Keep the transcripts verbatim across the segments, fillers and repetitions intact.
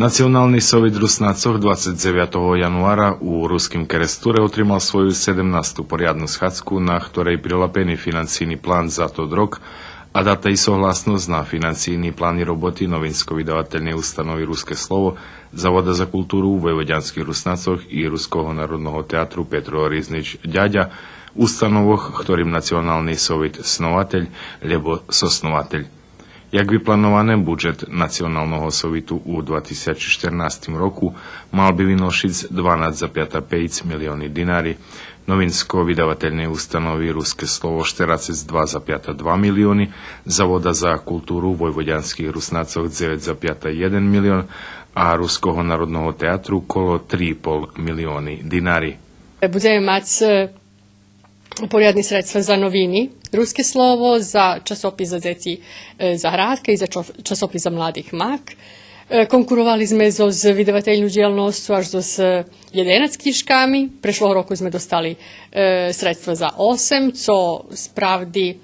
Национални совит Руснацох двацец дзевятого януара у Руским Керестуре отримал свою седемнасту порядну схадзку, на хторей прилапени финансийни план за тот рок, а дата и согласносц на финансийни план и роботи Новинско-видавательней установи Руске слово, Завода за културу войводянских Руснацох и Руского народного театру Петро Ризнич Дядя, установох хторим Национални совит снователь лєбо соснователь. Як виплановане, буджет Националного совиту у два тисячи штернастим року мал би виношиц дванац запята пейц милиони динари, Новинско-видавательней установи Руске слово штерацец два запята два милиони, Завода за културу войводянских Руснацох дзевец запята єден милион, а Руского народного театру коло три и пол милиони динари. Будземе мац, е, порядни средства за новини Руске слово, за часопис за дзеци, е, Заградка и за чо-, часопис за младих Мак. Е, конкуровали зме зоз видавательну дїялносцу аж зоз, е, єденац кнїжками. Прешлого року зме достали, е, средства за осем, цо справди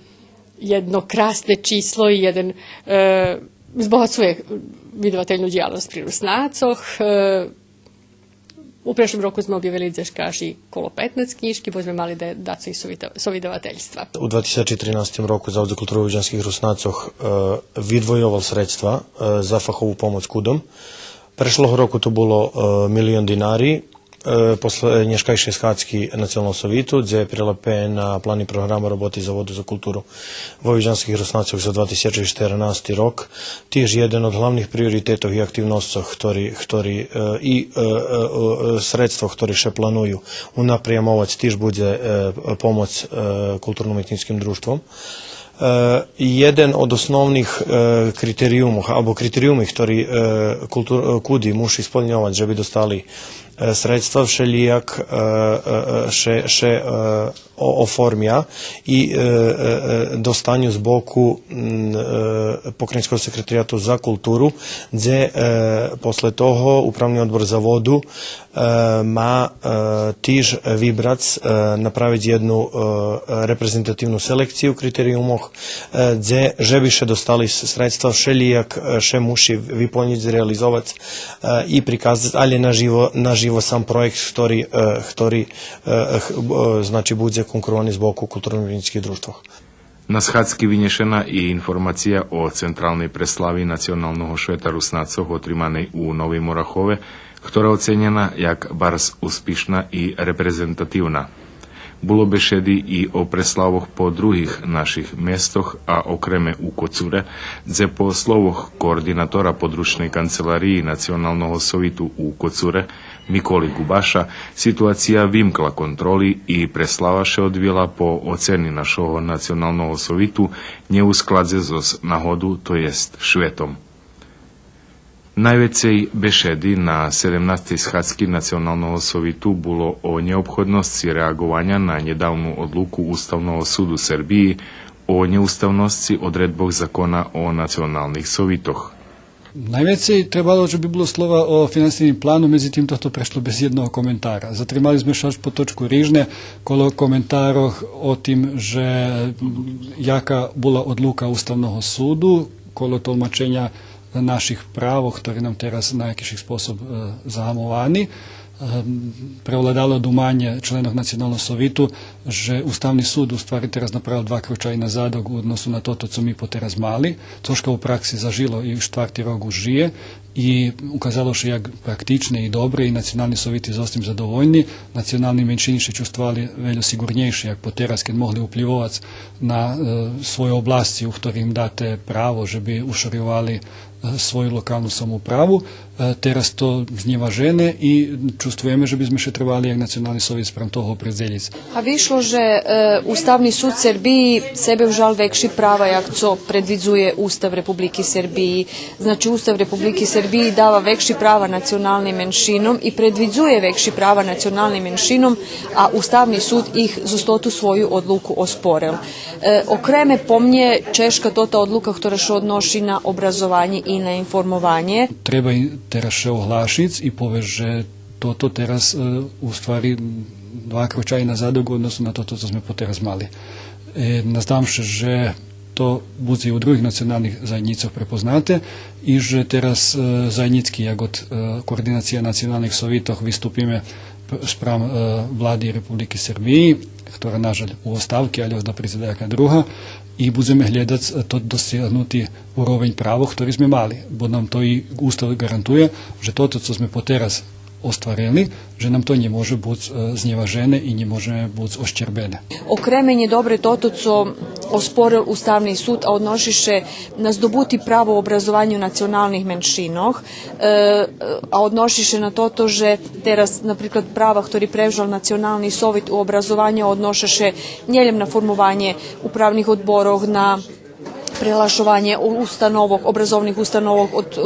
єдно красне число и єден, е, збогацує видавательну дїялносц при Руснацох. Е, У прешлим року зме обявели дзешка аж и коло петнац кнїжки, бо зме мали да-, дацо и совита-, совидавательства. У два тисячи тринастим року Завод за културу войводянских Руснацох, е, видвойовал средства, е, за фахову помоц кудом. Прешлого року то було, е, милион динари, е, после нєшкайшей схадзки Националного совиту, дзе є прилапена план и програма роботи Заводу за културу войводянских Руснацох за два тисячи штернасти рок. Тиж єден од главних приоритетох и активносцох хтори, хтори, е, и, е, е, е, средства хтори ше планую унапрямовац тиж будзе, е, помоц, е, културно-уметнїцким дружтвом. Е, єден од основних, е, критериюмох, або критериюми хтори, е, култур-, е, куди муши сполньовац же би достали, е, средства, вшелїяк, е, е, е, ше, ше, е, о-, оформя и, е, е, е, достаню з боку, м, е, Покраїнского секретарияту за културу, дзе, е, после того Управни одбор Заводу, е, ма, е, тиж вибрац, е, направиц єдну, е, репрезентативну селекцию критериюмох, е, дзе же би ше достали с-, средства, вшелїяк, е, ше муши виполнїц, реализовац, е, и приказац, алє наживо, наживо сам проєкт хтори, е, хтори е, х-, е, значи, будзе конкуровани з боку културно-уметнїцких дружтвох. На схадзки винєшена и информация о централней преслави Националного швета Руснацох отриманей у Новим Орахове, хтора оценєна як барз успишна и репрезентативна. Було бешеди и о преславох по других наших местох, а окреме у Коцуре, дзе по словох координатора Подручней канцелариї Националного совиту у Коцуре Миколи Губаша, ситуация вимкла контроли и преслава ше одвила по оцени нашого Националного совиту нє у складзе зоз нагоду, то єст шветом. Найвецей бешеди на седемнастей схадзки Националного совиту було о нєобходносци реагованя на нєдавну одлуку Уставного суду Сербиї о нєуставносци одредбох Закона о националних совитох. Найвецей требало же би було слова о финансийним плану, медзитим тото прешло без єдного коментара. Затримали зме ше аж по точку рижне, коло коментарох о тим же, м, яка була одлука Уставного суду, коло толмаченя наших правох, хтори нам тераз на якишик способ, е, загамовани. Е, превладало думанє членох Националного совиту же Уставни суд у ствари тераз направел два крочаї назадок у односу на тото цо ми потераз мали, цошка у пракси зажило и штварти рок уж жиє, и указало ше як практичне и добре, и национални совити зоз тим задовольни. Национални меншини ше чувствовали вельо сиґурнєйше як потераз, кед могли уплївовац на, е, свою обласц у хторим им дате право же би ушорювали, е, свою локалну самоуправу. Е, тераз то знєважене и чувствуєме же би зме ше требали як Национални совит спрам того опредзелїц. А вишло же, е, Уставни суд Сербиї себе вжал векши права як цо предвидзує Устав Републики Сербиї. Значи, Устав Републики Сербиї дава векши права националним меншином и предвидзує векши права националним меншином, а Уставни суд их зоз тоту свою одлуку оспорел. Е, окреме, по мнє, чежка тота одлука хтора ше одноши на образованє и на информованє. Треба и тераз ше оглашиц и повесц же тото тераз, е, у ствари два крочаї назадок у односу на тото цо зме потераз мали. Е, наздавам ше же то будзе и у других националних заєднїцох препознате, и же тераз, е, заєднїцки, як од, е, Координация националних совитох виступиме п-, спрам, е, влади Републики Сербиї, хтора, нажаль, у оставки, алє озда придзе даяка друга, и будземе глєдац, е, тот досягнути уровень правох хтори зме мали, бо нам то и Устав ґарантує, же тото цо зме потераз остварели, же нам то нє може буц, е, знєважене и нє може буц ощербене. Окреме нє добре тото цо оспорел Уставни суд, а одноши ше на здобути право образованю националних меншинох, е, а одноши ше на тото же тераз, наприклад, права хтори превжал Национални совит у образованю, одноша ше нє лєм на формованє управних одборох, на преглашованє у-, установох, образовних установох од, е,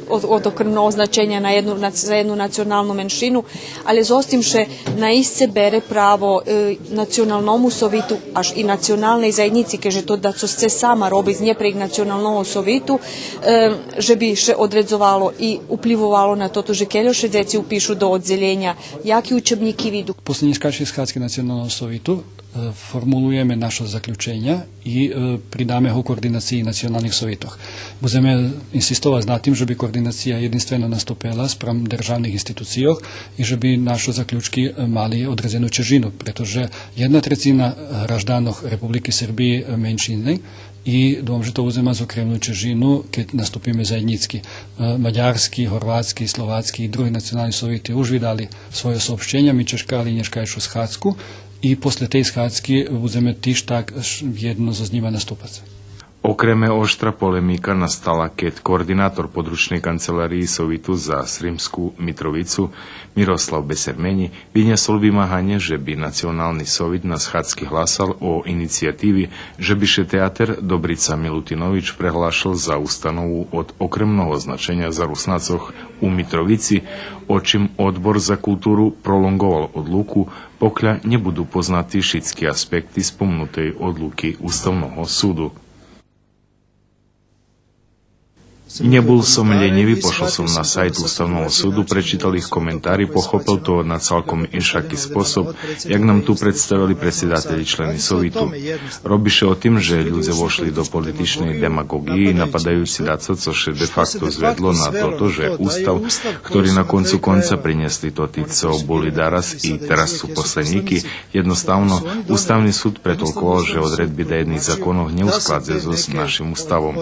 од, од окремного значеня на єдну, на, за єдну националну меншину, алє зоз тим ше наисце бере право, е, Националному совиту, аж и националней заєднїци, кед же то дацо сце сама робиц, нє прейґ Националного совиту, е, же би ше одредзовало и уплївовало на тото же кельо ше дзеци упишу до оддзелєня, яки учебнїки виду. После нєшкайшей схадзки Националного совиту, е, формулуєме нашо заключеня и, е, придаме го Координациї националних совитох. Будземе инсистовац на тим же би Координация єдинствено наступела спрам державних институцийох и же би нашо заключки, е, мали одредзену чежину, прето же єдна трецина гражданох Републики Сербиї, е, меншини и думам же то будзе мац окремну чежину кед наступиме заєднїцки. Е, мадярски, горватски, словацки и други национални совити уж видали свойо сообщеня, ми чекали нєшкайшу схадзку и после тей схадзки будземе тиж так ш-, єдно зоз нїма наступац. Окреме, оштра полемика настала кед координатор Подручней канцелариї Совиту за Сримску Митровицу Мирослав Бесерменї винєсол вимаганє же би Национални совит на схадзки гласал о инициятиви же би ше театер Добрица Милутинович преглашал за установу од окремного значеня за Руснацох у Митровици, о чим Одбор за културу пролонґовал одлуку, покля нє буду познати шицки аспекти спомнутей одлуки Уставного суду. Нє бул сом лєнїви, пошол сом на сайт Уставного суду, пречитал их коментари, похопел то на цалком иншаки способ, як нам ту представели предсидателї члени Совиту. Роби ше о тим же людзе вошли до политичней демаґоґиї, нападаюци дацо цо ше де факто зведло на тото же Устав, хтори на концу конца принєсли тоти цо були дараз и тераз су последнїки, єдноставно, Уставни суд претолковал же одредби даєдних законох нє у складзе зоз нашим Уставом.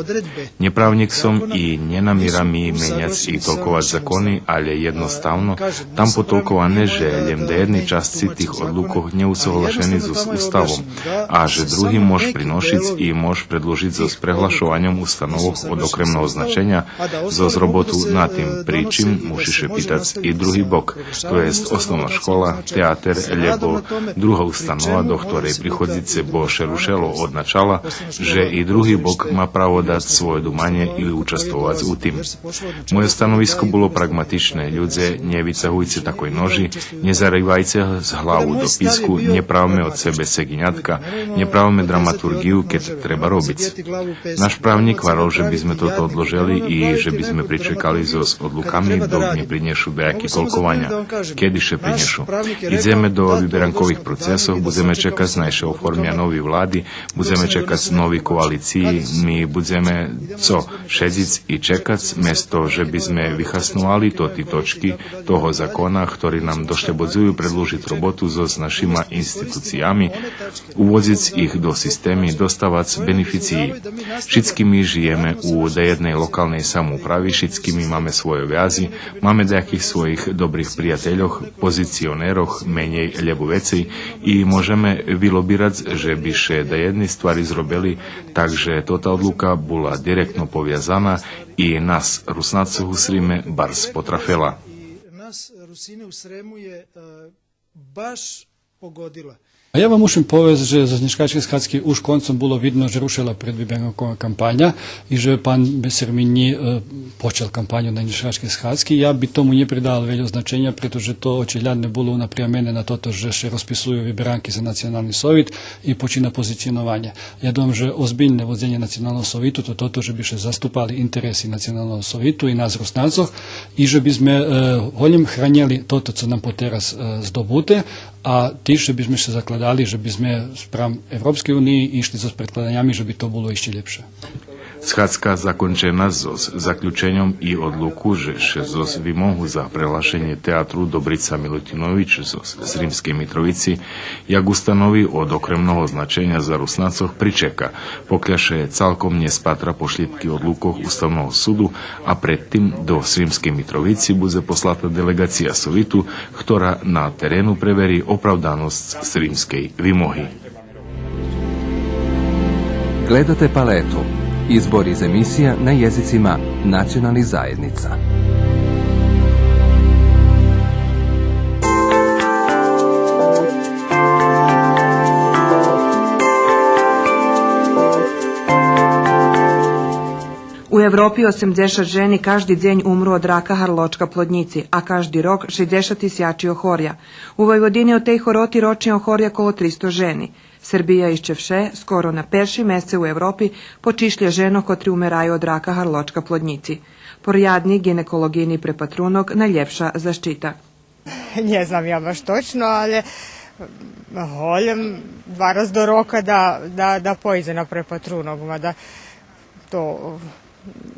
Нє правнїк сом и нє намирам ми меняц и толковац закони, алє єдноставно там потолковане же лєм даєдни часци тих одлукох нє усоглашени зоз Уставом, а же други мож приношиц и мож предлужиц зоз преглашованьом установох од окремного значеня, зоз роботу на тим, при чим муши ше питац и други бок, то єст основна школа, театер, лєбо друга установа до хторей приходзице, бо ше рушело од начала же и други бок ма право дац свойо думанє и участвовац у тим. Мойо становиско було прагматичне: людзе, нє вицагуйце такой ножи, нє заривайце з главу до писку, нє правме од себе сегинятка, нє правме драматурґию кед треба робиц. Наш правнїк гварел же би зме тото одложели и же би зме причекали зоз одлуками док нє принєшу даяки толкованя. Кеди ше принєшу? Идземе до виберанкових процесох, будземе чекац най ше оформя нови влади, будземе чекац нови коалициї, ми будземе цо, шедзиц и чекац, место же би зме вихасновали тоти точки того закона хтори нам дошлєбодзую предлужиц роботу зоз нашима институциями, уводзиц их до системи, доставац бенефициї. Шицки ми жиєме у даєдней локалней самоуправи, шицки ми маме свойо вязи, маме даяких своїх добрих приятельох, позиционерох, менєй лєбо вецей, и можеме вилобирац же би ше даєдни ствари зробели, так же тота одлука була директно повязана и нас, Руснацох у Сриме, барз потрафела. Нас, Русине у Срему, је, е, баш погодила. А я вам мушим повесц же зоз нєшкайшей схадзки уж концом було видно же рушела предвиберна кампаня и же пан Бесерменї, е, почал кампаню на нєшкайшей схадзки. Я би тому нє придавал вельо значеня, прето же то очиглядне було напрямене на тото же ше розписую виберанки за Национални совит и почина позиционованє. Я думам же озбильне водзенє Националного совиту то тото же би ше заступали интереси Националного совиту и нас Руснацох и же би зме, е, голєм хранєли тото цо нам потераз, е, здобуте, А тиж же би зме ше закладали же би зме спрам Европскей униї ишли зоз предкладанями же би то було ище лєпше. Схадзка закончена зоз заключеньом и одлуку же ше зоз вимогу за преглашенє театру Добрица Милутинович зоз Сримскей Митровици як установи од окремного значеня за Руснацох причека, покля ше цалком нє спатра пошлїдки одлукох Уставного суду, а пред тим до Сримскей Митровици будзе послата делеґация Совиту, хтора на терену превери оправданосц сримскей вимоги. Gledate Paletu, izbor iz emisija na jezicima nacionalnih zajednica. У Европи осемдзешат жени кажди дзень умру од рака гарлочка плоднїци, а кажди рок шейдзешат тисячи охоря. У Войводини од тей хороти рочнє охоря коло тристо жени. Сербия ище вше, скоро на перши месце у Европи по чишлє женох котри умераю од рака гарлочка плоднїци. Порядни ґинеколоґийни препатрунок найлєпша защита. Нє знам я баш точно, але голєм два раз до рока да, да, да пойдзе на препатрунок, мада то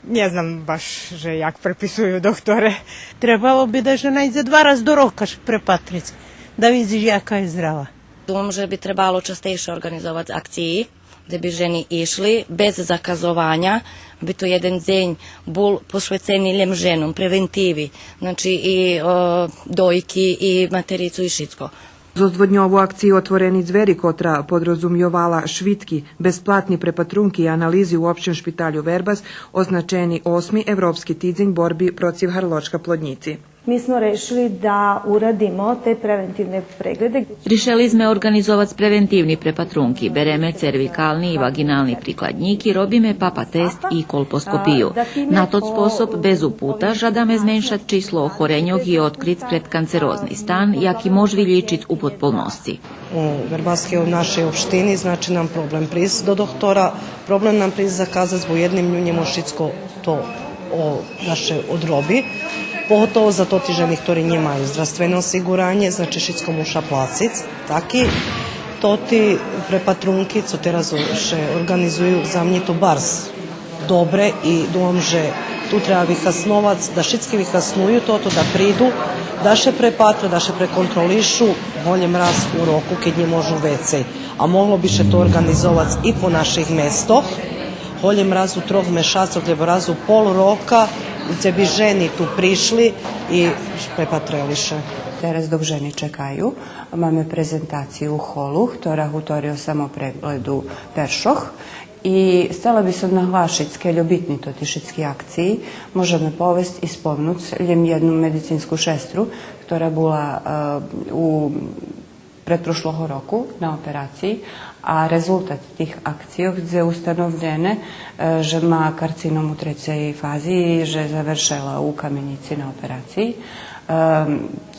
нє знам баш же як преписую дохторе. Требало би да ше найдзе два раз до рока ше препатриц, да видзиш яка є здрава. Думам же би требало частейше орґанизовац акциї, дзе би жени ишли без заказованя, би то єден дзень бул пошвецени лєм женом, превентиви, значи и, е, дойки, и материцу, и шицко. Зоз дводньову акцию Отворени дзвери, котра подрозумйовала швидки, безплатни препатрунки и анализи у Општим шпиталю Вербас, означени осми Европски тидзень борби процив гарлочка плоднїци. Mi smo rešili da uradimo te preventivne preglede. Ришели зме орґанизовац превентивни препатрунки, береме цервикални и ваґинални прикладнїки, робиме папа тест и колпоскопию. На тот способ, без упута, жадаме зменшац число охореньох и откриц предканцерозни стан, яки мож вилїчиц у подполносци. У Вербаскей, у нашей општини, значи нам проблем приц до дохтора, проблем нам приц заказац, бо у єдним дню нє мож шицко то о, да ше одроби. Поготово за тоти жени хтори нємаю здравствене осиґуранє, значи шицко муша плациц. Таки тоти препатрунки, цо тераз ше орґанизую, за мнє то барз добре и думам же ту треба вихасновац, да шицки вихасную тото, да приду, да ше препатра, да ше преконтролишу, голєм раз у року, кед нє можу вецей. А могло би ше то орґанизовац и по наших местох, голєм раз у трох мешацох, лєбо раз у пол рока, дзе би жени ту пришли и препатрели ше. Тераз док жени чекаю, маме презентацию у холу, хтора гутори о самопрегледу першох. И сцела би сом наглашиц, кельо битни тоти шицки акциї, можеме повесц и спомнуц лєм єдну медицинску шестру, хтора була, е, у предпрошлого року на операциї, а резултат тих акцийох дзе установнєне, е, же ма карцином у трецей фази и же завершела у Каменїци на операциї. Е,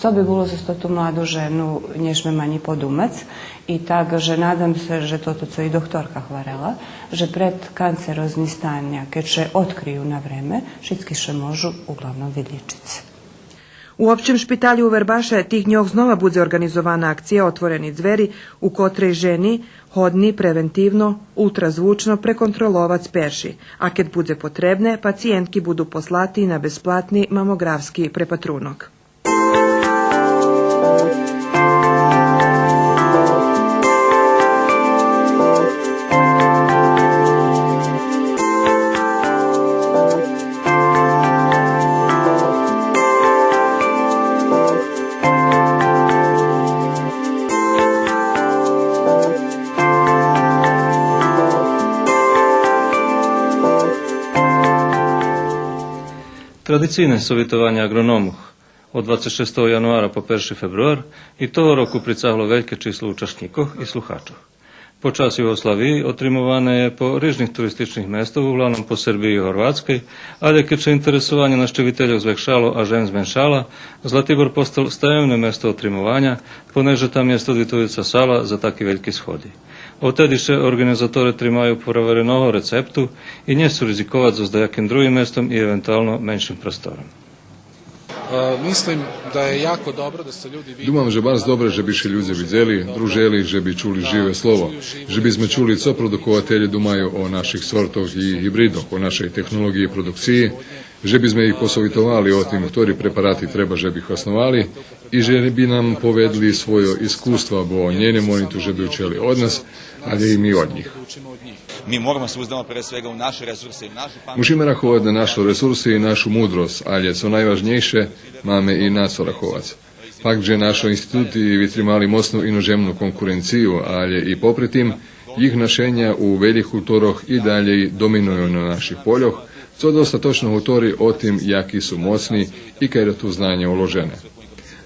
цо би було зоз тоту младу жену, нє шмем анї подумац. И так же надам ше же тото цо и дохторка гварела, же предканцерозни станя, кед ше открию на време, шицки ше можу углавном вилїчиц. У Општим шпиталю у Вербаше тих дньох знова будзе орґанизована акция Отворени дзвери, у котрей жени годни превентивно, ултразвучно преконтроловац перши, а кед будзе потребне, пациєнтки буду послати на безплатни мамоґрафски препатрунок. Традицийне совитованє аґрономох од двацец шестого януара по перши фебруар и того року прицагло вельке число учашнїкох и слухачох. По час Югославиї отримоване є по рижних туристичних местох, углавном по Сербиї и Горватскей, але кед ше интересованє нащивительох звекшало, а жен зменшала, Златибор постал стаємне место отримованя, понеже там єст одвитуюца сала за таки вельки сходи. Одтеди ше орґанизаторе тримаю провереного рецепту и нє сцу ризиковац зоз даяким другим местом и евентуално меншим простором. E, mislim da je jako dobro da se ljudi vide. Думам же барз добре же би ше людзе видзели, дружели, же би чули живе слово, же би зме чули цо продукователє думаю о наших сортох и гибридох, о нашей технолоґиї продукциї, же би зме их посовитовали о тим хтори препарати треба же би хасновали и же би нам поведли свойо искуства, бо нє лєм они ту же би учели од нас, алє и ми од нїх. Mi moramo se uzdamo pre svega u naše resurse i u našu pamet. Мушиме раховац на нашо ресурси и нашу мудросц, алє цо найважнєйше, маме и на цо раховац. Факт же нашо институти витримали моцну иножемну конкуренцию, алє и попри тим, їх нашеня у велїх културох и далєй доминую на наших польох, цо достаточно гутори о тим яки су моцни и кельо ту знанє уложене.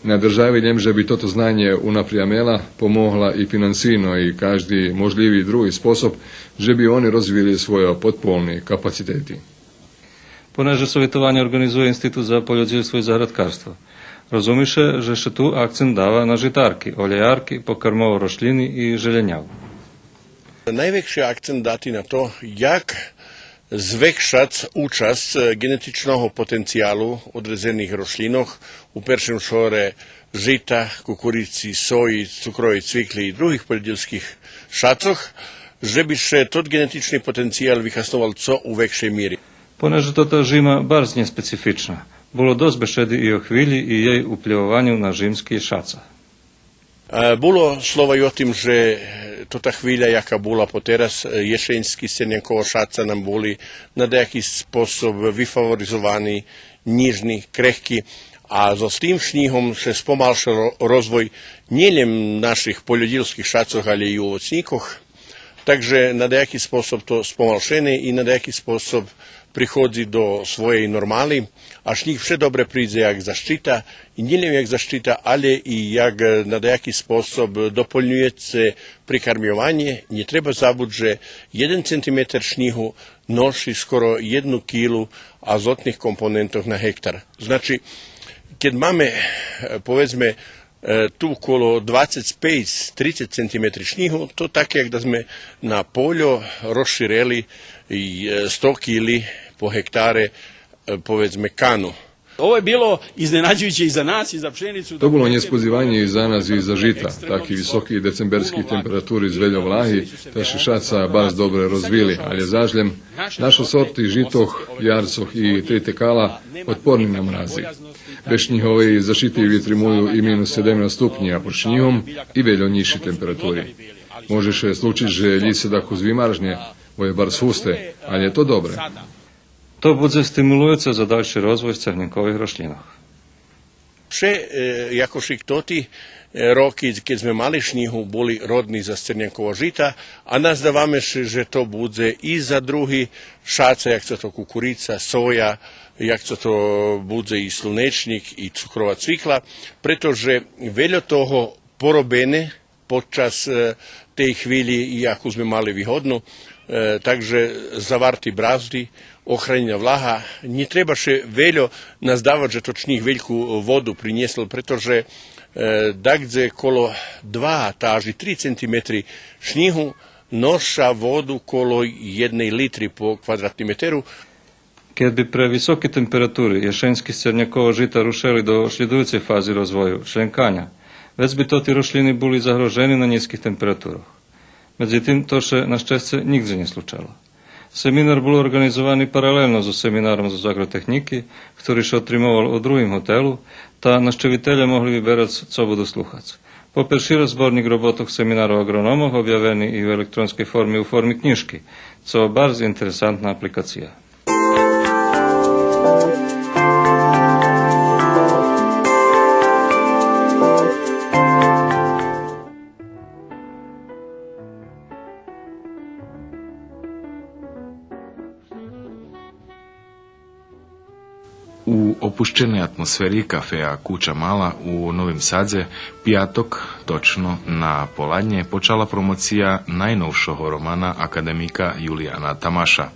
На держави лєм же би тото знанє унапрямела, помогла и финансийно и кажди можлїви други способ, же би они розвили свойо подполни капацитети. Понеже совитованє орґанизує Институт за польодїлство и заградкарство, розуми ше же ше ту акцент дава на житарки, олєярки, покармово рошлїни и желєняву. Найвекши акцент дати на то як звекшац учасц, е, ґенетичного потенциялу одредзених рошлїнох, у першим шоре жита, кукурици, сої, цукровей цвикли и других польодїлских шацох, же би ше тот ґенетични потенциял вихасновал цо у векшей мири. Понеже тота жима барз нєспецифична, було досц бешеди и о хвилї и єй уплївованю на жимски шаца. Е, було слова и о тим же, е, тота хвиля, яка була потераз, е, єшеньски сцернянково шаца нам були на даяки способ вифаворизовани, нїжни, крехки, а зоз тим шнїгом ше спомалшел ро-, розвой нєлєм наших польодїлских шацох, алє и овоцнїкох. Так же на даяки способ то спомалшене и на даяки способ приходзи до своєй нормали, а шнїг вше добре придзе як защита, и нєлєм як защита, алє и як, е, на даяки способ дополнюєце прикармйованє. Нє треба забуц же єден центиметер шнїгу ноши скоро єдну килу азотних компонентох на гектар. Значи, кед маме, е, поведзме, е, ту коло двацец пейц, трицец центиметри шнїгу, то так як да зме на польо розширели и, е, сто кили по гектаре, е, поведзме, кану. Ovo je bilo iznenađujuće i za nas i za pšenicu. То було нєсподзиванє и за нас, и за жита. Таки високи децемберски температури з вельо влаги, та ше шаца барз добре розвили, алє заш лєм нашо сорти житох, ярцох и тритекала отпорни на мрази. Без шнїговей защити витримую и минус седемнац ступнї, а под шнїгом и вельо нїзши температури. Може ше случиц же лїсце дакус вимаржнє, бо є барз густе, алє то добре. То будзе стимулуюце за дальши розвой сцернянкових рошлїнох. Вше, е, якошик тоти, е, роки, кед зме мали шнїгу, були родни за сцернянково жита, а наздаваме ше же то будзе и за други шаца, як цо то кукурица, соя, як цо то будзе и слунечнїк, и цукрова цвикла, прето же вельо того поробене под час, е, тей хвилї, яку зме мали вигодну. Е, так же заварти бразди, охранєна влага, нє треба ше вельо наздавац же тот шнїг вельку воду принєсол, прето же, е, дагдзе коло два та аж и три центиметри шнїгу ноша воду коло єдней литри по квадратним метеру. Кед би превисоки температури єшеньски сцерняково жита рушели до шлїдуюцей фази розвою, шлєнканя, вец би тоти рошлїни були загрожени на нїзких температурох. Медзитим, то ше, на щесце, нїґдзе нє случело. Семинар бул орґанизовани паралелно зоз семинаром зоз аґротехнїки, хтори ше отримовал у другим готелу, та нащивителє могли виберац цо буду слухац. По перши раз зборнїк роботох семинару аґрономох обявени и у електронскей форми у форми кнїжки, цо барз интересантна апликация. У опущеней атмосфери кафея Куча Мала у Новим Садзе пияток, точно на поладнє, почала промоция найновшого романа академика Юлияна Тамаша.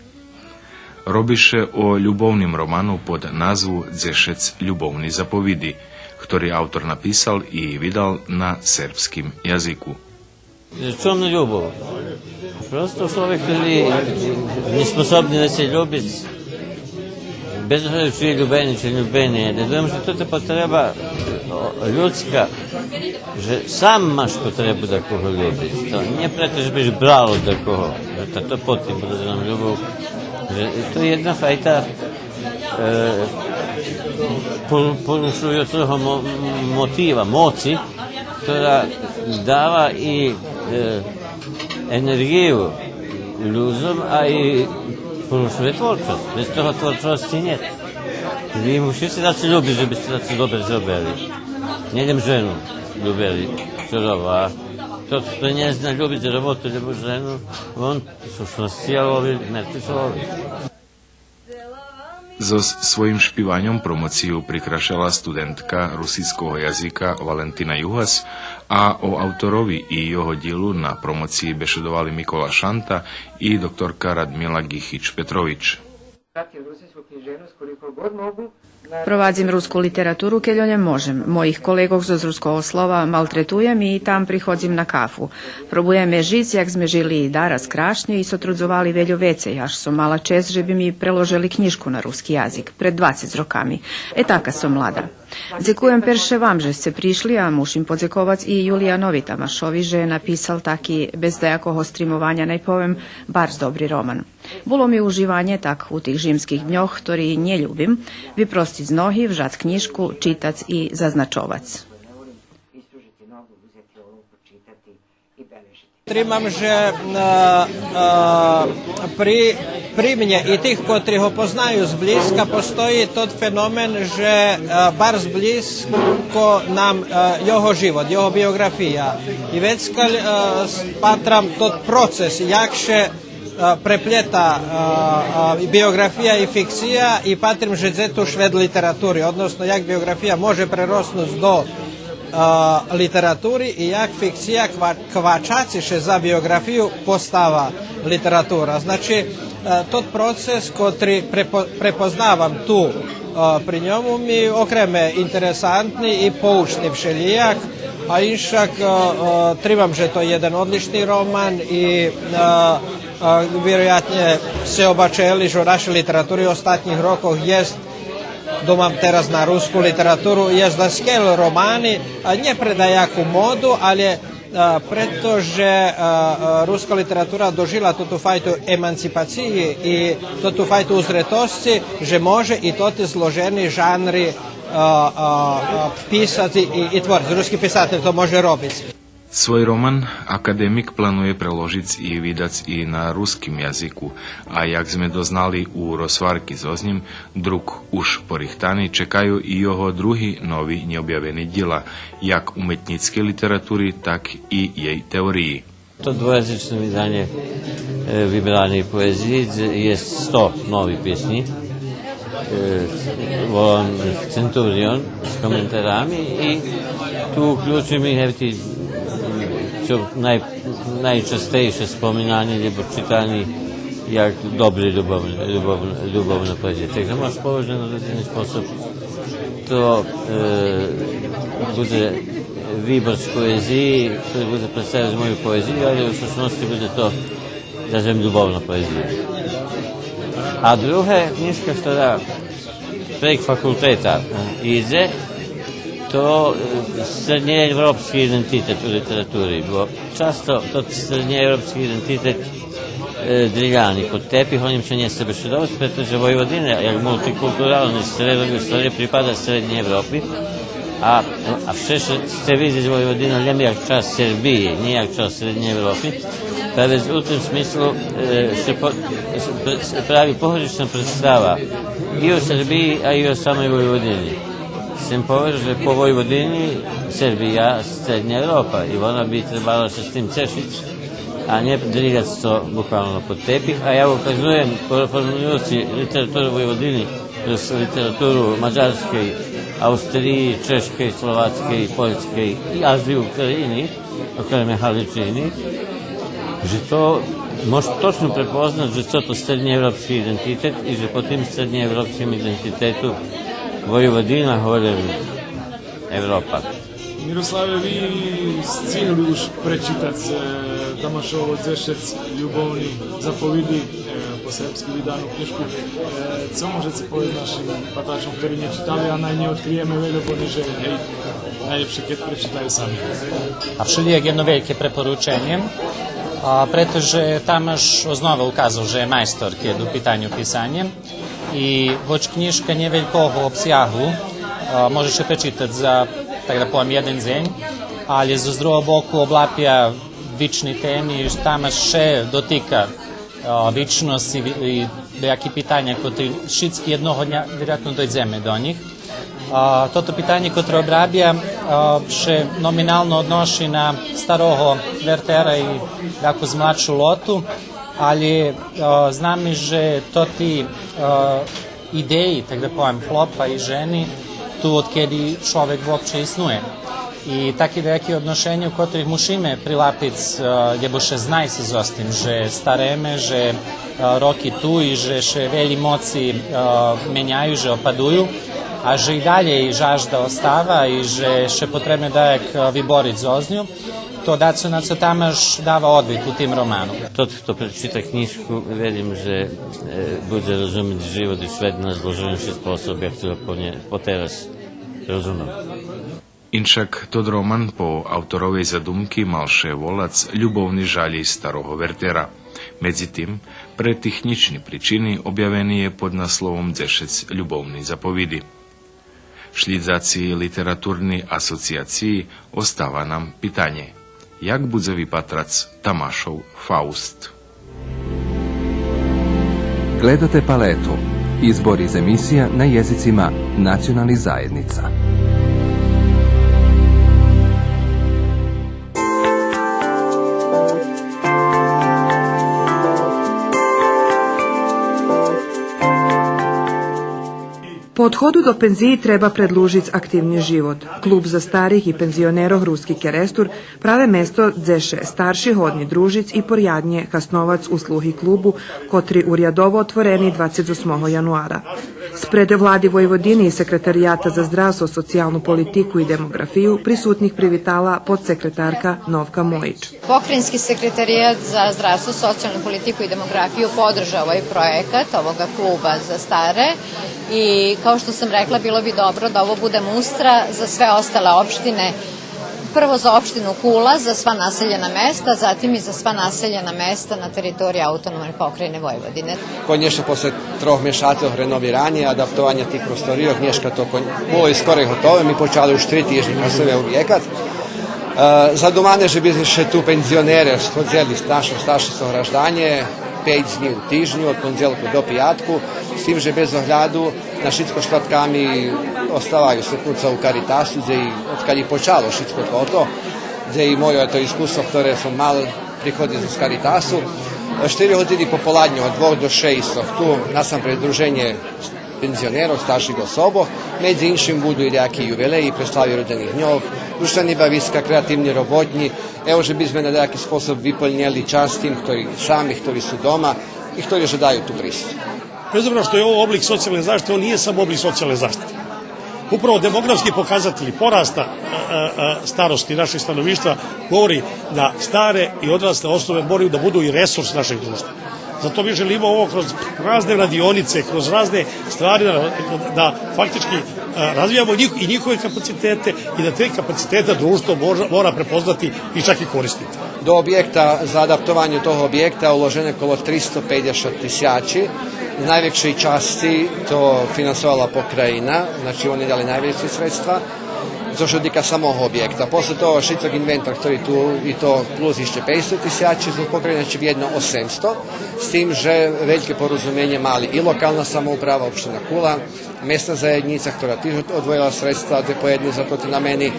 Роби ше о любовним роману под назву Дзешец любовни заповиди, хтори автор написал и видал на сербским язику. Чом любов? Просто чловек коли нє способни да ше люби, Без огляду чи любени, чи любени, я думам же то є потреба, о, людска, же сам маш потребу дакого любиц. То нє прето же биш брал од дакого, же то, то потим будзе нам любов. Же то є єдна файта, е, пол-, порушуюцого мо-, мотива, моци, котра дава и, е, енерґию людзом, а и порушує творчосц. Без того творчосци нєт. Ви мушице дацо любиц же бисце дацо добре зробели. Нє лєм жену любели, цо роба. Тот хто нє зна любиц роботу, лєбо жену, вон у сущносци є мертви чловек. Зоз своїм шпиваньом промоцию прикрашела студентка русинского язика Валентина Югас, а о авторови и його дїлу на промоциї бешедовали Микола Шанта и докторка Радмила Ґихич-Петрович. Pratim rusinsku književnost koliko god mogu. Провадзим руску литературу кельо лєм можем. Моїх колеґох зоз Руского слова малтретуєм и там приходзим на кафу. Пробуєме жиц як зме жили и дараз крашнє и сотрудзовали вельо вецей, аж сом мала чесц же би ми преложели кнїжку на руски язик пред двацец роками. Е, така сом млада. Дзекуєм перше вам же сце пришли, а мушим подзековац и Юлиянови Тамашови же написал таки, без даякого стримованя най повем, барз добри роман. Було ми уживанє так у тих жимских дньох, хтори нє любим, випросциц ноги, вжац кнїжку, читац и зазначовац. Тримам же, е, е, при, при мнє и тих котри го познаю зблїзка постої тот феномен же, е, барз блїзко нам, е, його живот, його биоґрафия. И вецкаль, е, с-, патрам тот процес, як ше е, преплєта, е, е, биоґрафия и фикция, и патрим же дзе ту швед литератури, односно як биоґрафия може прероснуц до, е, литератури и як фикция ква-, квачаци ше за биоґрафию постава литература. Значи, е, тот процес котри препо-, препознавам ту, е, при ньому ми окреме интересантни и поучни вшелїяк, а иншак, е, е, тримам же то єден одлични роман и, е, А, вироятнє сце обачели же у нашей литератури остатнїх рокох єст, думам тераз на руску литературу, єст даскельо романи, а нє пре даяку моду, але, а, прето же, а, а, руска литература дожила тоту файту еманципациї и тоту файту узретосци, же може и тоти зложени жанри, а, а, а, писац и, и, и творц, руски писатель то може робиц. Свой роман академик планує преложиц и видац и на руским язику, а як зме дознали у розгварки зоз нїм, друк уж порихтани, чекаю и його други нови нєобявени дїла, як уметнїцкей литератури, так и єй теориї. То двоязично виданє, е, вибрани поезиї, єст сто нови писнї. Е, волам Центурион з коментарами и ту уключим и гевти, цо най-, найчастейше споминани лєбо читани як добри любовни, любовни, любовна поезия. Так же мож повесц же на роздельни способ то, е, будзе вибор з поезиї, котри будзе представяц мою поезию, але у сущносци будзе то зазем любовна поезия. А друга кнїжка, котра прейґ факултета, е, идзе, то, е, средньоєвропски идентитет у литератури, бо часто тот средньоєвропски идентитет, е, дриляни под тепих, о нїм ше нє сце бешедовац, прето же Войводина, як мултикултурални средовиско, у ствари припада Среднєй Европи, а, а вше ше, сце видзиц Войводину лєм як часц Сербиї, нє як часц Среднєй Европи. Та вец у тим смислу, е, ше по-, ше пр-, ше прави погречна представа и о Сербиї, а и о самей Войводини. Сцем повесц же по Войводини Сербия Средня Европа и вона би требала ше з тим цешиц, а нє дриляц то буквално под тепих. А я указуєм, пор-, порівнююци литературу Войводини з литературу Мадярскей, Австриї, Чешкей, Словацкей, Польскей и аж и України, окреме Галичини, же то мож точно препознац же цо то средньоєвропски идентитет и же по тим средньоєвропским идентитету Войводина, голєм Европа. Мирославе, ви сцигли уж пречитац, е, Тамашово дзешец любовни заповиди, е, по Сербски видану книжку. Е, цо можеце повесц нашим патрачом, хтори нє читали, а най нє одкриєме вельо, бо не же, гей, найлєпше кед пречитаю сами. А вшелїяк єдно вельке препорученє, а, прето же Тамаш ознова указал же є майстор кед у питаню писанє. И гоч кнїжка нє велького обсягу, а, може ше пречитац за, так да повем, єден дзень, алє зоз другого боку облапя вични теми, Тамаш ше дотика, а, вичносци и, и даяки питаня котри шицки єдного дня вироятно дойдземе до нїх. А, тото питанє котре обрабя, а, ше номинално одноши на старого вертера и даяку младшу лоту, алє, а, знаме же тоти, а, идеї, так да повем, хлопа и жени ту одкеди чловек вообще иснує. И таки даяки одношеня у котрих мушиме прилапиц, а, лєбо ше знайсц зоз тим же стареме, же, а, роки ту и же ше велї моци, а, меняю, же опадую, а же и далєй жажда остава и же ше потребне даяк, а, вибориц зоз ню. То дацо на цо Тамаш дава одвит у тим роману. Тот хто пречита кнїжку, верим же, е, будзе розумиц живот и свет на зложенши способ як цо го по нє-, потераз розумел. Иншак, тот роман по авторовей задумки мал ше волац Любовни жалі старого вертера. Медзитим, пре технїчни причини обявени є под насловом дзешец любовни заповиди. Шлїдзаци Литературней асоциациї, остава нам питанє: як будзе випатрац Тамашов Фауст? Gledate Paletu, izbor iz emisija na jezicima nacionalnih zajednica. По одходу до пензиї треба предлужиц активни живот. Клуб за старих и пензионерох Руски Керестур праве место дзе ше старши годни дружиц и поряднє хасновац услуги клубу, котри урядово отворени двацец осмого януара. Спред Влади Войводини и Секретарията за здравство, социялну политику и демоґрафию присутних привитала подсекретарка Новка Моїч. Pokrajinski sekretarijat za zdravstvo, socijalnu politiku i demografiju podržao ovaj projekat ovoga kluba za stare i, kao što sam rekla, bilo bi dobro da ovo bude mustra za sve ostale opštine, prvo za opštinu Kula, za sva naseljena mesta, zatim i za sva naseljena mesta na teritoriji Autonomne pokrajine Vojvodine. Конечно, после трох мешацох реновираня, адаптованя тих просторийох, нєшка то кон-, було и скорей готове, ми почали уж три тижнї кед сом обєкат. Е, задумане же би ше ту пензионере сходзели, старше, старше согражданє, пейц днї у тижню, од пондзелку до пиятку, з тим же без огляду на шицко штвартками оставаю секнуц у Каритасу, дзе и, одкалї почало шицко тото, дзе и моє то искуство хторе сом мал приходзиц з Каритасу. Штири годзини пополаднє од двох до шейсц ту насампред Друженє пензионерох, старших особох, медзи иншим буду и даяки ювилеї, преслави родзених дньох, дружтвени бависка, креативни роботнї. Ево же би зме на даяки способ виполнєли час тим хтори сами, хтори су дома и хтори жадаю ту присц. Bez obzira što je ovo oblik socijalne zaštite, on nije samo oblik socijalne zaštite. Upravo demografski pokazatelji porasta, e, e, e, starosti našeg stanovništva govori da stare i odrasle osobe moraju da budu i resurs našeg društva. Zato mi želimo ovo kroz razne radionice, kroz razne stvari da, da, da faktički, e, razvijamo njih, i njihove kapacitete i da te kapacitete društvo mora, mora prepoznati i čak i koristiti. До обєкта, за адаптованє того обєкта уложене коло тристо пейдзешат тисячи. З найвекшей часци то финансовала покраїна, значи, вони дали найвекше средства. Цо ше тика самого обєкта. После того шицок инвентар хтори ту, и то плюс ище пейсто тисячи, з покраїни значи вєдно осемсто, з тим же вельке порозуменє мали и локална самоуправа, општина Кула, месна заєднїца, хтора тиж од-, одвоєла средства адекватни за тоти намени,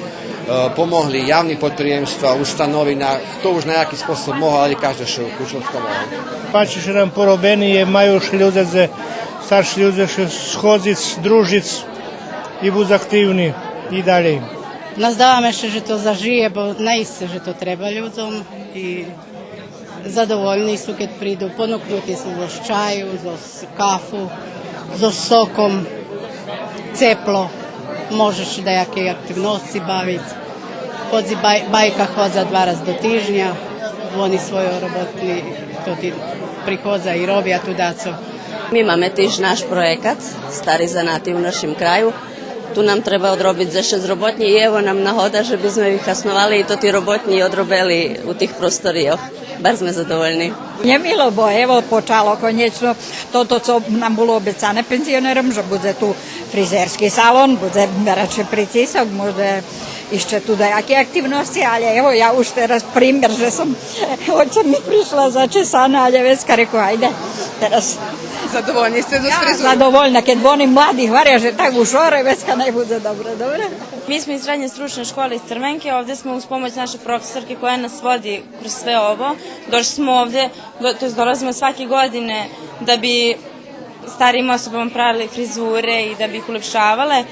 е, помогли явни подприємства, установина, хто уж на яки способ могол, але кажде ше укучел хто могол. Пачи ше нам поробени, е, маю ше людзе, старши людзе ше сходзиц, дружиц и буц активни и далєй. Наздаваме ше же то зажиє, бо наисце же то треба людзом и задовольни су кед приду, понукнути су зоз чаю, зоз кафу, зоз соком, цепло, можеш даяки активносци бавиц. Ходзи бай-, байка ходза два раз до тижня, вони свойо роботни тоти Приходза и робя ту дацо. Ми маме тиж наш проєкат Стари занати у нашим краю. Ту нам треба одробиц дзешец роботнї и ево нам нагода же би зме вих хасновали и тоти роботнї одробели у тих просторийох. Барз зме задовольни. Нє мило, бо ево почало конєчно тото цо нам було обецане пензионером, же будзе ту фризерски салон, будзе мерачи прицисок, може ище ту даяки активносци, але ево, я уж тераз пример же сом, оцем ми пришла зачесана, але вецка рекох, айде, тераз. Задовольни сце зоз фризуру? Задовольна, кед вони млади гваря же так у шоре, вецка най будзе добре, добре. Mi smo iz Srednje stručne škole iz Crvenke, ovde smo uz pomoć naše profesorke koja nas vodi kroz sve ovo. Došli smo ovde, do, to jest dolazimo svake godine da bi starijim osobama pravili frizure i da bi ih ulepšavale.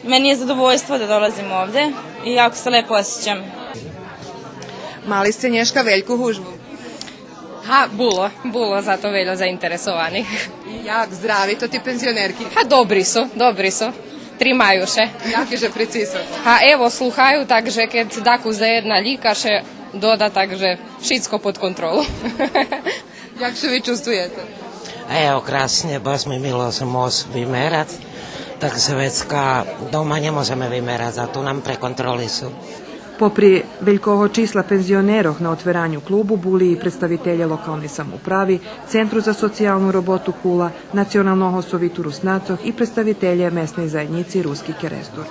Meni je zadovoljstvo da dolazim ovde i jako se lepo osjećam. Мали сце нєшка вельку гужбу? Га, було, було зато вельо заинтересованих. Як здрави тоти пензионерки? Га, добри су, добри су. Тримаю ше. Яки же прицисок? Га, ево, слухаю, так же кед дакус за єдна лїка ше дода, так же шицко под контролу. Як ше ви чувствуєце? Ево, красне, баш ми мило сом мог вимерац, так же вецка дома нє можеме вимерац, а ту нам преконтролису. Попри велького числа пензионерох на отвераню клубу були и представителє локалней самоуправи, Центру за социялну роботу Кула, Националного совиту Руснацох и представителє Месней заєднїци Руски Керестур.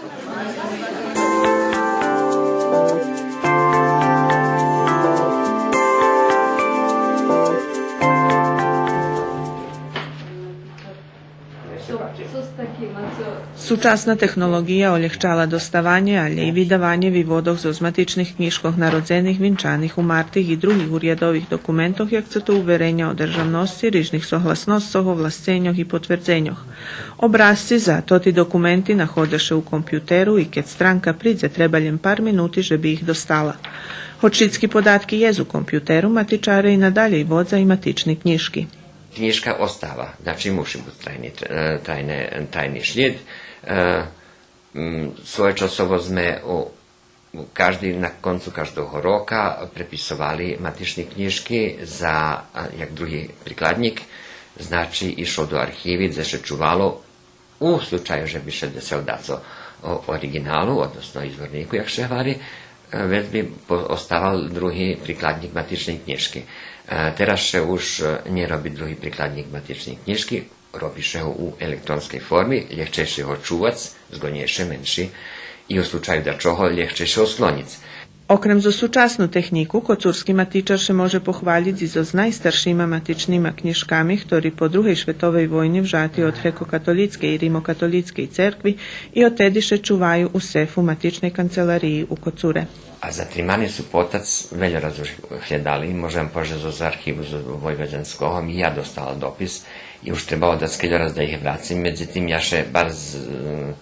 Сучасна технолоґия олєгчала доставанє, алє и видаванє виводох зоз матичних кнїжкох народзених, винчаних, умартих и других урядових документох, як цо то увереня о державносци, рижних согласносцох, овласценьох и потвердзеньох. Образци за тоти документи находза ше у компютеру и кед странка придзе, треба лєм пар минути же би их достала. Гоч шицки податки єст у компютеру, матичаре и надалєй водза и матични кнїжки. Кнїжка остава, значи муши буц трайни, тр-, е, трайне, трайни шлїд. Е, м, своєчасово зме у, у кажди, на концу каждого рока преписовали матични кнїжки за, а, як други прикладнїк, значи, ишло до архиви, дзе ше чувало У случаю же би ше десел дацо о ориґиналу, односно изворнїку, як ше гвари, е, вец би по-, оставал други прикладнїк матичней кнїжки. Е, тераз ше уж, е, нє роби други прикладнїк матичней кнїжки, роби ше го у електронскей форми, лєгчейше го чувац, зґоднєйше, менши, и у случаю дачого лєгчейше го склонїц. Окрем зоз сучасну технїку, коцурски матичар ше може похвалїц и зоз найстаршима матичнима кнїжками, хтори по Другей шветовей войни вжати од грекокатолїцкей и римокатолїцкей церкви и одтеди ше чуваю у сефу матичней канцелариї у Коцуре. А затримани су потац, вельо раз уж глєдали, можем повесц зоз архиву зоз войводянского, и я достала допис и уж требало даскельо раз да их врацим, медзитим я ше барз, е,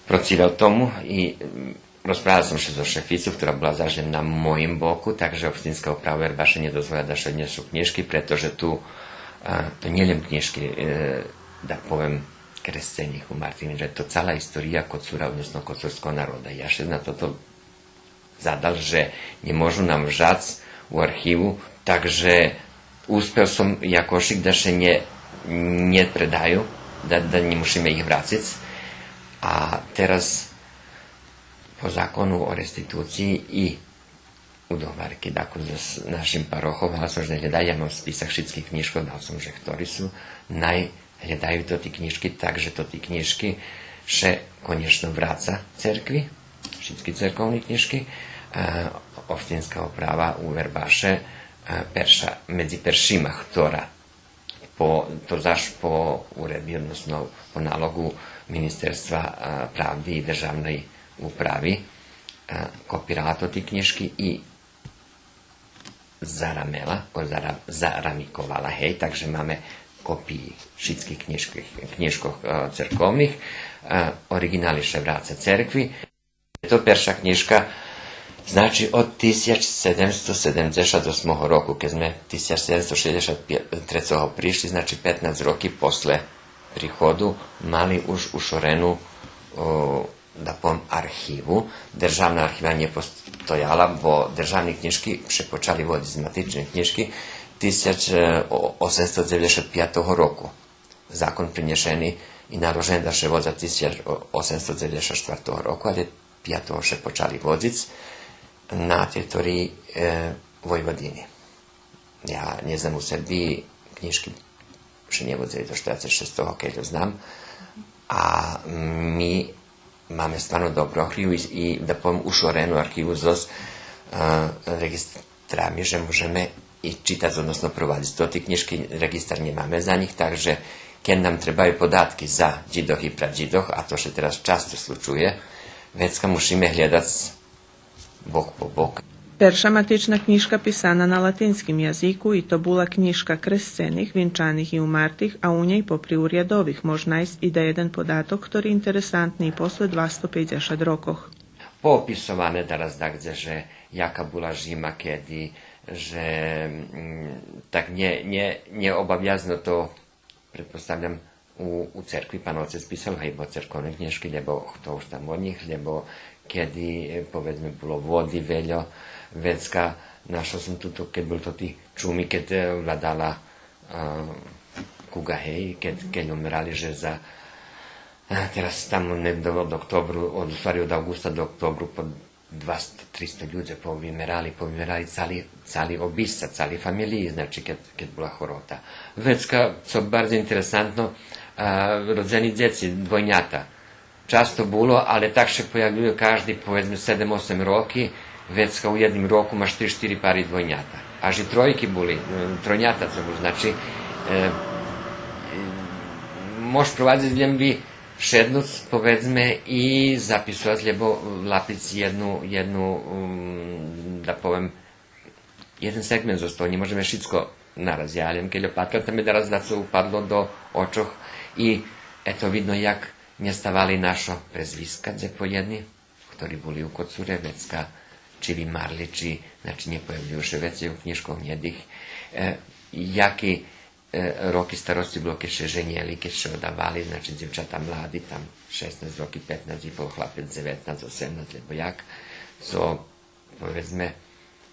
процивел тому и, м, Розправял сом ше зоз шефицу, хтора була заш лєм на моїм боку, так же општинска управа у Вербаше нє дозволила да ше однєсу кнїжки, прето же ту, а, то нє лєм кнїжки, е, да повем, кресцених, умартих, же то цала история Коцура, односно коцурского народа. Я ше на тото задал же нє можу нам вжац у архиву, так же успел сом якошик да ше нє, нє предаю, да, да нє мушиме их врациц. А тераз по закону о реституциї и у догварки, дакус, з нашим парохом, галас же глєда, я мам списак шицких кнїжкох, дал сом же хтори су, най глєдаю тоти кнїжки, так же тоти кнїжки ше конєчно враца церкви, шицки церковни кнїжки. Е, општинска управа у Вербаше, е, перша, медзи першима хтора по, то заш по уредби, односно по налоґу Министерства, а, правди и державней управи, а, копирала тоти кнїжки и зарамела, о, зара-, зарамиковала, гей, так же маме копиї шицких кнїжкох, кнїжкох, а, церковних, а, ориґинали ше враца церкви. То перша кнїжка, значи, од тисяч седемсто седемдзешат осмого року, кед зме тисяч седемсто шейдзешат трецого пришли, значи, петнац роки после приходу мали уж ушорену, о, да повем, архиву. Державна архива нє постояла, бо державни кнїжки ше почали водзиц з матичней кнїжки тисяч осемсто дзеведзешат пятого року. Закон принєшени и на рожендан ше водза тисяч осемсто дзеведзешат штвартого року, але пятого ше почали водзиц на териториї, е, Войводини. Я нє знам у Сербиї, кнїжки ше нє водзели до штерацец шестого, кельо знам. А ми маме стварно добру архиву и, и да повем ушорену архиву зоз, е, реґистрами, же можеме и читац, односно провадзиц. Тоти кнїжки, реґистар нємаме за нїх, так же кед нам требаю податки за дїдох и прадїдох, а то ше тераз часто случує, вецка мушиме глєдац бок по бок. Перша матична кнїжка писана на латинским язику и то була кнїжка кресцених, винчаних и умартих, а у нєй попри урядових мож найсц и даєден податок, хтори интересантни и после двасто пейдзешат рокох. Поописоване тераз дагдзе же яка була жима кеди, же, м, так нє, нє, нє обавязно то, предпоставям, у, у церкви пан оцец писал, гей, бо церковни кнїжки, лєбо хто уж там од нїх, лєбо кеди, е, поведзме, було води вельо, вецка, нашол сом ту, ту, кед бул тоти чуми, кед, е, владала, е, куґа, гей, кед, кед умерали же за, е, тераз там нєґде од октобру, од, у ствари од авґуста до октобру по двасто, тристо людзе повимерали, повимерали цали, цали обисца, цали фамелиї, значи, кед, кед була хорота. Вецка, цо барз интересантно, а, родзени дзеци, двойнята. Часто було, але так ше появлює кажди, поведзме, седем-осем роки, вецка у єдним року маш три-штири пари двойнята. Аж и тройки були, е, тройнята цо були, значи, е, е, мож провадзиц лєм ви шеднуц, поведзме, и записовац, лєбо лапиц єдну, єдну, м, да повем, єден сегмент зоз того, нє можеме шицко нараз. Я лєм кельо патра, та ми тераз дацо упадло до очох и ето видно як нє ставали нашо презвиска, дзепоєдни, хтори були у Коцуре, вецка чи вимарли, чи, значи, нє появлюю ше вецей у кнїжкох нєдих, е, яки е, роки старосци було кед ше женєли, кед ше одавали, значи, дзивчата млади, там шеснац роки, петнац и пол, хлапец дзеветнац, осемнац, лєбо як, цо, поведзме,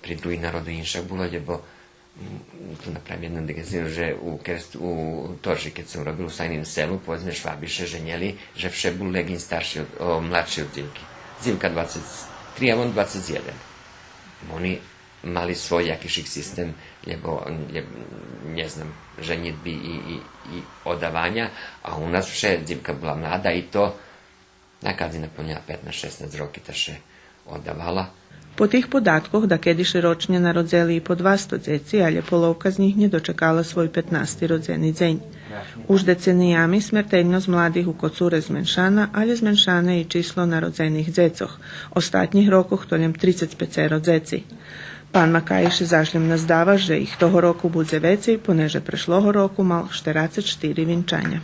при других народох иншак було, лєбо, м, ту направим єдну диґресию, же у Керст-, у Торжи, кед сом робил у Сайним Селу, поведзме, Шваби ше женєли, же вше бул лєґин старши од, о, младши од дзивки. Дзивка двацец три, а вон двацец єден. Вони мали свой якишик систем, лєбо, лєбо, нє знам, женїдби и, и, и одаваня, а у нас вше дзивка була млада и то накадзи наполнєла петнац, шеснац роки, та ше одавала. По тих податкох, дакеди ше рочнє народзели и по двасто дзеци, алє половка з нїх нє дочекала свой петнасти родзени дзень. Уж децениями смертельносц младих у Коцуре зменшана, алє зменшане и число народзених дзецох. Остатнїх рокох то лєм трицец пецеро дзеци. Пан Макаї ше заш лєм наздава же их того року будзе вецей, понеже прешлого року мал штерацец штири винчаня.